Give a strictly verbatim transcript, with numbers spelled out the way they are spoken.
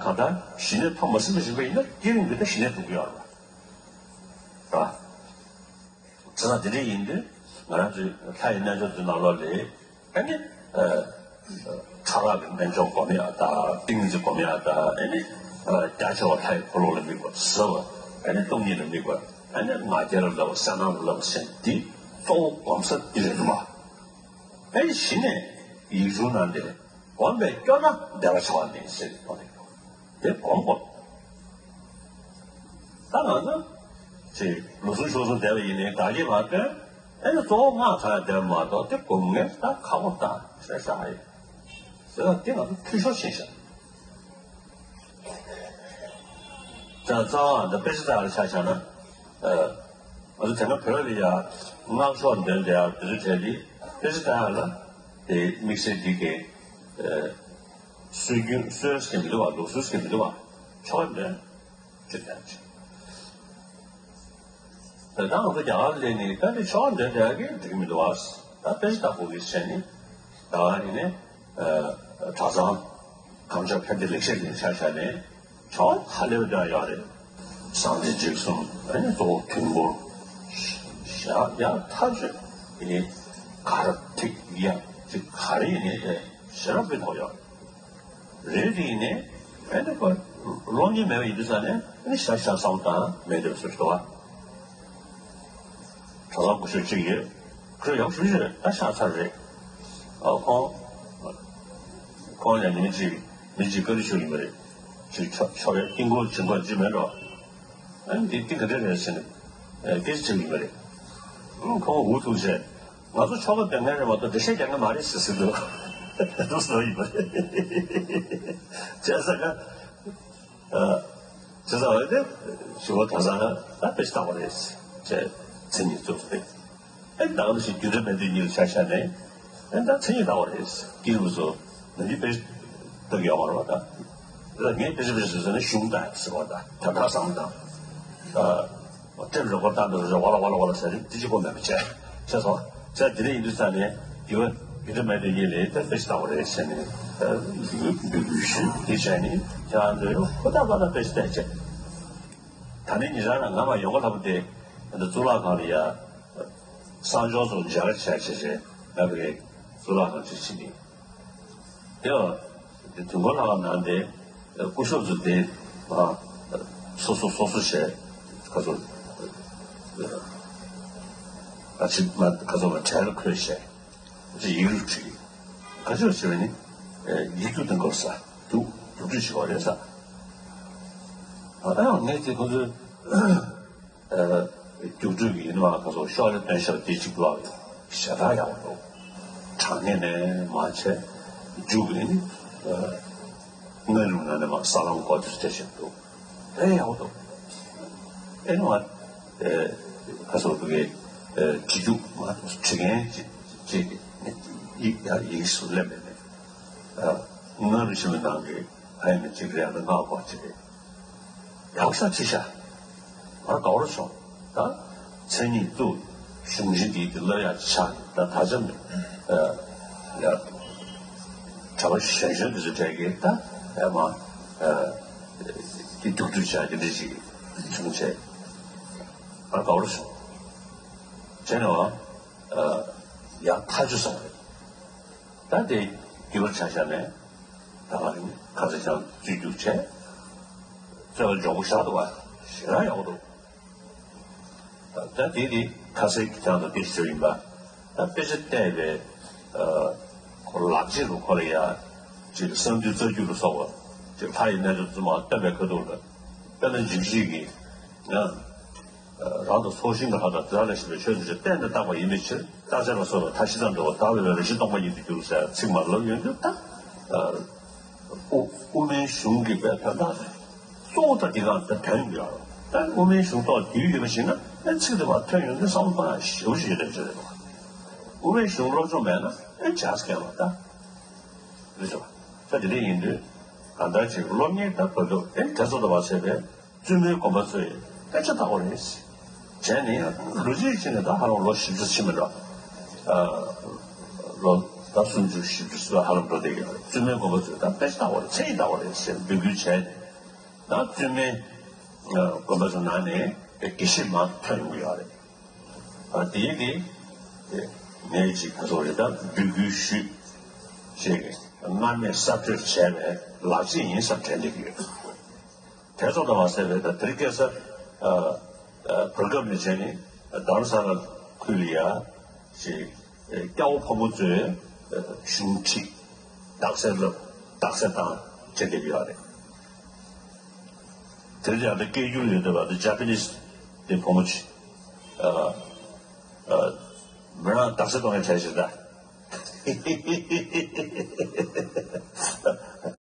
གང་ལྟར་ཞི་གནས་ཐོབ་མ་ཟིན་པ་ཞིག་ཡིན་ན་སྐྱེ་རིམ་གྱི་ད་ཞི་གནས་ཐོབ་ཀྱི་ཡོད་རེད་པ། རེད་པ། བྱས་ཙང་དེ་འདྲ་ཡིན་དུས་ང་རང་ཚོའི་ལྷ་ཡི་རྣལ་འབྱོར་ཚོའི་ནང་ལོགས་ལ་ཨ་ནི་ཨ་ཕྲ་རགས་ཀྱི་རྣལ་འབྱོར་སྒོམ་ཡག་དང་ཏིང་ངེ་འཛིན་སྒོམ་ཡག་དང་ཨ་ནི་ཨ་རྒྱ་ཆེ་བ་ལྷ་ཡི་འཁོར་ལོ་ལ་དམིགས་པ་ཟབ་པ་ཨ་ནི་སྟོང་ཉིད་ལ་དམིགས་པ་ཨ་ནི་ང་རྒྱལ་ལ་བསླབ་པ་གསལ་སྣང་ལ་བསླབ་པ་ཟེར་འདི་གཙོ་བོ་སྒོམ་ས་འདི་རེད་འདུག་པ། ཨ་ནི་གཞི་ནས་ཡིག་ཆུང་ནང་དེ་སྒོམ་པས་སྐྱོ་ན་བདེ་བ་འཆའ་བ་མེད་ཟེར་གྱི་ཐོག་ནས་དེ་སྒོམ་དགོས། ད་ང་ཚོ་ཅིག་ལུགས་ཟུང་ཕྱོགས་ཟུང་བསྡད་པ་ཡིན་ནའི་དགའ་སྐྱིད་མ་སྟོན། ཨེ་ནི་གཙོ་བོ་སྔགས་གང་ཡང་བསྟན་མ་གཏོགས་དེ་སྒོམ་ངེས་ད་ཁག་པོ་ད་ཟེར་ས་ཨེ། ཟེར་ན་དེ་ང་ཚོ་འཐུས་ཤོར་ཕྱིན་ཤག་ད་རྩ་བ་འདི་དཔེ་ཆ་ལྟ་ཡག་ཆ་བཞག་ན། ཨ་ང་ཚོ་དེ་སྔ་བོད་ལ་ཡ་སྔགས་ཕྱོགས་འདོན་བསྡད་ཡག་དེ་ཚོ་གྲས་དེ་དཔེ་ཆ་ལྟ་ཡག་ལ་དེ་དམིགས་བསལ་འདི་གའི་ཨ་སྲོལ་རྒྱུན་སྲོལ་ཟེར་མི་འདུག་པ། ལུགས་སྲོལ་ཟེར་མི་འདུག་པ། ཆོ་ག་འདོན་ཅེས་བསྟན་ཅིང་། ད་ལྟ་ང་ཚོ་རྒྱ་གར་སླེབས་ནས་ད་ནི་ཆོ་ག་འདོན་བསྡད་ཡག་གི་འགྲིག་གི་མི་འདུག་པ། ད་དཔེ་ཆ་ལྟ་དགོས་ཀྱི་ཟེར་ནས་ད་ག་ནས་ནས་གྲྭ་ཚང་གང་ཆོག་ཕན་བདེ་ལེགས་བཤད་ཀྱི་ཆ་བཞག་ནས་ཆོ་ག་ཧ་ལས་པ་འདོན་ཡག་ཡོད་རེད། སངས་རྒྱས་རྗེས་གསུམ་ཨ་ནི་གཙོ་བོ་དུས་འཁོར་ཞག་ཡག་ཐག་ཆོད་ཡིན་ནི་ག་ར་ཐིག་ཡག་ཅིག་ག་རེ་ཡིན་ནི་དེ་ཞེ་དྲག་དཔེ་ཐོག་ཡོད་རེད། རེད་དེ་ཡིན་ནའི་ཨེ་འདི་ཁོ་སློབ་གཉེར་མེད་པ་ཡིན་དུས་ཙང་ནས་ཨེ་ནི་ཤ་ཤ་བསམ་བཏང་མེད་འདོད་སུ་ཞིག་འདུག་ག་གྲྭ་ཚང་སྐུ་ཞབས་གཅིག་ཡོད། ཁོས་ཡག་ཞུ་ཞུ་རེད། ད་ཤ་ཚར་རེད། ཨ་ཁོང་ཁོང་ལ་མི་གཅིག་མི་གཅིག་བཀའ་འདྲི་ཞུ་ཡིན་པ་རེད། ཅིག་ཆོ་ཆོ་བའི་དཀྱིལ་འཁོར་བྱིན་པ་ཅི་མེད་འགྲོ། ཨ་ནི་འདི་གཏིང་ག་འདྲ་རེད་ཟེར་ནས་ཨེ་སྐད་ཆ་དྲིས་ཡིན་པ་རེད། ཨ་ཁོང་འུ་ཐུག་བྱས། ང་ཚོ་ཆོ་ག་འདོན་མཁན་རེད་མ་གཏོགས་འགྲེལ་བཤད་རྒྱག་མཁན་མ་རེད་ཟེར་ཟེར་འདུག་འདུག་ཟེར་བ་ཡིན་པ་རེད། བྱས་ཙང་ཨ་བྱས་ཙང་འོན་ཏེ་ཞུ་བ་ག་ས་ད་དཔེ་ཆ་ལྟ་བ་རེད་ཅེས་མཚན་ཉིད་བཙུགས་ཏེ། ཨེ་ད་ག་ནང་བཞིན་རྒྱུ་འབྲས་མེད་དུ་གཉིས་ལ་ཆ་བཞག་ནས་ཨེ་ད་མཚན་ཉིད་ལྟ་བ་རེད། སྐྱེས་བུ་ཚོ་ནམ་རྒྱུན་དཔེ་ཆ་ལྟ་གི་ཡོད་མ་རེད་པ། ད་ད་ངས་དཔེ་ཆ་དཔེ་ཆ་ཟེར་ཟེར་ནས་གཞུང་ལྟ་ཟེར་བ་ད་ད་ད་བསམ་བཏང་། ལྟེབ་རེ་སྐོར་བཏང་འདུག་རེ་བ་ལ་བ་ལ་བ་ལ་ཟེར་རེ་འདི་གཅིག་པོ་མེད་པ་བྱས་བྱས་སོང་། བྱས་དེ་འདྲ་ཡིན་དུས་ཙང་ནས་རྒྱུ་རྒྱུ་འབྲས་མེད་དུ་གཉིས་ལས་ད་དཔེ་ཆ་ལྟ་བ་རེད་ཟེར་ནས་འབུལ་འབུལ་ཞུས་དེ་བྱས་ནས་ཁྱེད་རང་ཚོས་ཡང་ཁོ་ཐག་པ་ལ་དཔེ་ཆ་བལྟས་བྱས། ད་ནི་ཉེ་ཆར་ང་མ་ཡོང་ག་ལྷ་པོ་དེ་འདི་གཙུག་ལག་ཁང་ལ་ཡ་གསང་སྦྱོང་ཚོ་མཇལ་ཁ་བྱས་བྱས་བྱས་ང་བའི་གཙུག་ལག་ཁང་ཅིག་ཕྱིན་ནས། དེ་བ་དེ་དུས་འཁོར་ལྷ་ཁང་ནང་དེ་སྐུ་ཞབས་ཚོ་དེ་མ་སོ་སོ་སོ་སོ་བྱས་ཁ་ཚོ་ཨ་ཅིག་མ་ཁ་ཚོ་མ་གྲལ་ལ་འཁོད་བྱས་ཅིག་ཡིག་རུ་བྲིས། ཁ་ཚོ་བྱས་པ་ནི་ཡིག་རྒྱུགས་དང་འགོར་ས་རྒྱུགས་རྒྱུགས་སྤྲོད་བྱེད་པ་རེད་ས། ཨ་ཡང་ངས་དེ་ཁོ་ཚོའི་རྒྱུགས་སྤྲོད་ཀྱི་ཡིན་ནོ་ཁ་ཚོ་ཤོག་ལེ་སྟོན་ཤར་དེ་གཅིག་ལོག་ཡོད་ཞེ་དྲག་ཡག་པོ་འདུག་དྲང་ངེས་ནས་མ་བྱས་རྒྱུགས་ཀྱི་ནི་སྔ་རུ་ན་ནས་མ་ས་ལམ་གོ་དུས་དེ་བཞིན་འདུག་དེ་ཡག་པོ་འདུག་ཨེ་ནི་མ་ཁ་ཚོ་བུ་གའི་བྲིས་རྒྱུགས་མ་བྲིས་མཁན་ཅིག་ཅིག་ཡིག་ཡག་ཡིག་སུ་སླེབས་མེད་ནས་སྔ་རུ་ཕྱིན་པའི་ནང་གི་ཨ་ཡིན་ན་གཅིག་རེད་ཨ་ནི་ང་གོ་གཅིག་རེད། ཡག་ས་ཅི་ཤ། ང་དགའ་བོར་སོང་། ད་མཚན་ཉིད་དུ་གཞུང་ཆེན་འདི་འདི་བསླབ་ཡག་ཆ་ད་ད་ཆ་མེད། ཡ་གྲྭ་པ་གཞོན་གཞོན་འདི་ཚོ་གྲས་ཀྱིས་ད་ཡ་མ་འདི་རྒྱུགས་སྤྲོད་བྱ་རྒྱུ་འདི་ཞིག་བྱུང་བྱས་ང་དགའ་བོར་སོང་། བྱས་ནས་བ་ཡག་ཐག་ཆོད་སོང་རེད། ད་དེ་རྒྱུན་ཆ་བཞག་ནས་ད་ག་རིང་ཁ་ཚ་ཞང་བཅོས་རྒྱུགས་བྱས། རྩོད་པ་མགྱོགས་པོ་བཞག་འདུག་བ། ཞེ་དྲག་ཡག་པོ་འདུག་ད་དེ་དེ་ཁ་སའི་ཀྱང་དང་དེ་ཞིག་ཡིན་པ། ད་དཔེ་ཆ་བལྟས་པའི་ཁོ་ལག་རྗེས་རུ་ཁོ་ལ་ཡ་ཅིག་གསང་འདུས་རྩ་རྒྱུད་ལ་སོགས་པ་ཅིག་ལྷ་ཡི་རྣལ་འབྱོར་རྫུན་མ་སྟོན་པའི་ཁ་ཐུག་ལ་དཔེར་ན་འཇིགས་བྱེད་ཀྱི་ཡང་རང་དང་ཚོགས་ཞིང་གི་ལྷ་དང་དེ་དག་ལ་ཞེན་པའི་ཆོས་ཐམས་ཅད་གཏན་ནས་བཏགས་པ་ཡིན་པའི་ཕྱིར་རྟག་ཆད་ལ་སོགས་པའི་མཐའ་བཞི་ཙམ་འགྲོ་བ་བདག་ལ་ཡོད་རེ་ཞིག་སྟོང་པ་ཉིད་དུ་འགྱུར་ཟེར་ཚིག་མ་ལབ་ཡོང་དུས་ད། དབུ་དབུ་མའི་གཞུང་གི་བས་ད་ལྟ་གཙོ་བོ་ད་འདི་གང་ད་དོན་ཡོད་རེད། ད་དབུ་མའི་གཞུང་ཐོག་རྒྱུས་ཡོད་པ་ཞིག་ན་ཨེ་ཚིག་དེ་མ་ཐོན་ཡོང་དུས་བསམ་བློ་གཏོང་ཡ་ཞེ་པོ་ཞིག་ཡོད་དེ་ཅི་རེད་འདུག་དབུ་མའི་གཞུང་སློབ་སྦྱོང་མེད་ན་ཨེ་ཇག་སྐྱེ་བ་ད། རེད་ཤག་ད་དེ་འདྲ་ཡིན་དུས་གང་ལྟར་ཅིག་སློབ་གཉེར་ད་བོད་སྐབས་ཨེ་དེ་ཚོ་ད་བ་ཚད་པའི་བཙུན་མོའི་དགོན་པ་ཚོས་དཔེ་ཆ་ལྟ་བ་རེད། བྱས་ནས་ལོ་གཅིག་ཕྱིན་ནས་ད་ཧ་ལམ་ལོ་བཞི་བཅུ་ཕྱིན་མི་འགྲོ། ལོ་ ད་སུམ་ཅུ་བཞི་བཅུ་ཙམ་ཧ་ལམ་འགྲོ་བསྡད་ཀྱི་ཡོད་རེད། བཙུན་མའི་དགོན་པ་ཚོས་ད་དཔེ་ཆ་ལྟ་བ་རེད། ཚད་ཡིན་ལྟ་བ་རེད་ཟེར་འབོད་སྐུལ་བྱས་ནས། ད་བཙུན་མའི་དགོན་པ་ཚོ་ནང་ནས་དགེ་བཤེས་མང་ཐོན་ཡོང་གི་ཡོད་རེད། ཨ་དེའི་དེ་ངས་ཅིག་ག་ཚོད་རེད། ད་འབོད་སྐུལ་ཞུས་ཅེས་སྔར་ནས་གསར་གཏོད་བྱས་པའི་ལག་རྗེས་ཡིན་བསམ་དྲན་བསྡད་ཀྱི་ཡོད། དེ་ཚོ་དང་མ་ཟད་པའི་ད་དེ་རིང་ཁ་སང་ཨ་ཨ་བར་སྐབས་ནས་བྱས་ནས་རྡ་རམ་ས་ལ་ཁུལ་ལ་ཡ་ཅིག་སྐྱ་བོ་ཕོ་མོ་ཚོའི་གཞུང་ཁྲིད་རྟགས་གསལ་སློབ་རྟགས་གསལ་དང་བཅས་བསྡད་ཡོད་རེད། དེ་ལ་ཡང་ད་སྐད་སྒྱུར་ཡོད་འདུག་པ། ད་ཇ་པ་ནིས་དེ་བུ་མོ་ཆེ། ཨ་ཨ་མི་རང་རྟགས་གསལ་གཏོང་མཁན་གྲས་ཤིག་ད།